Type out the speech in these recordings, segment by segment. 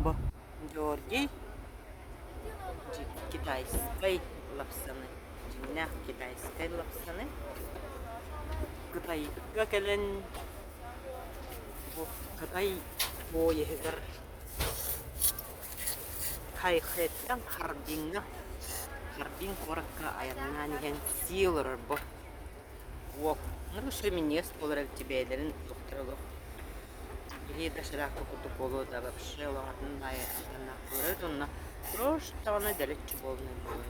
Бу Георгий китайскай лапсаны, дьиҥнээх китайскай лапсаны Кытайга кэлэн бу Кытай поеһыгар Хайхэттэн Харбиҥҥа, Харбин куоракка айаннаан иһэн сии олорор бу уол. Ну, минньигэс буолар эбит бэйэлэрин туохтара олох Били доширакка курдук буолуо да вообще улаҕатын аайы амтаннаах буолар эбит уонна просто даҕаны дэлэччи буолунай буолар.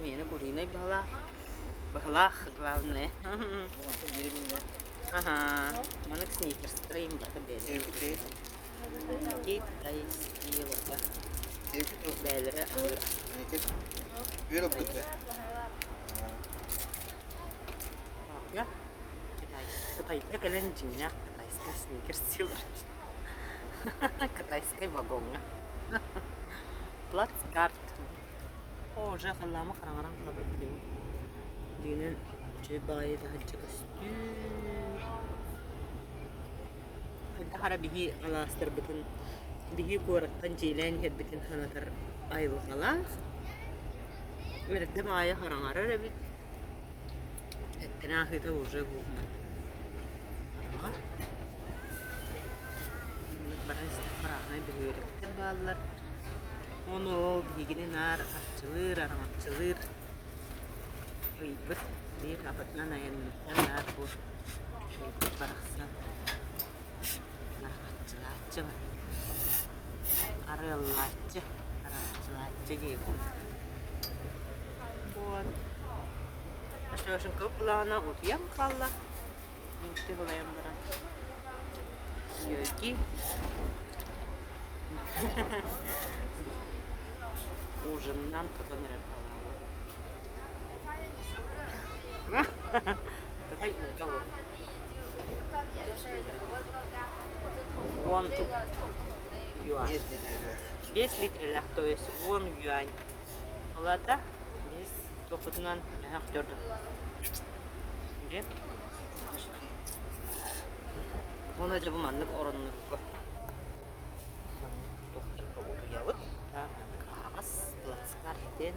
Миэнэ куриный быһалаах. Быһалаах главное. Ага, маннык сникерстары им барыта бэйэлэрэ. Китайские барыта бэйэлэрэ аһыыр. Кытайга кэлэн дьиҥнээх китайскай сникерс сиэлэр. Китайскай вагоҥҥа. Плацкарт. Оо, уже халлаама хараҥаран хаалбыт билигин. Дьиҥинэн үчүгэй баҕайы таһырдьа көстүү. Хайдах эрэ биһи алаастарбытын, биһи куораттан дьиэлээн иһэрбитин санатар айылҕалаах. Эрдэ баҕайы хараҥарар эбит. Эттэн ааһыыта уже буолбут. Баран истэххэ арааһынай бөһүөлэктэр бааллар. Ону ол биһигини наар арчылыыр, араҥаччылыыр ыйбыт биир абытынан айанныттан наар бу ыйбыт барахсан араҥаччылааччы арыаллааччы, араҥаччылааччы диэбит. Вот. Ашошенко былаана утуйан хаалла. Мүнтү ылайан баран. Йоки. Ужиннан тотон эрэр Давай уголок. Уон юань. 5 литрэлээх, то есть 10 юань. Ол аата биэс туохпутунан мөһөөх Дьэ. Уонна дьэ бу маннык ороннорго маннык туохтарга утуйабыт. Аһаҕас плацкарт диэн.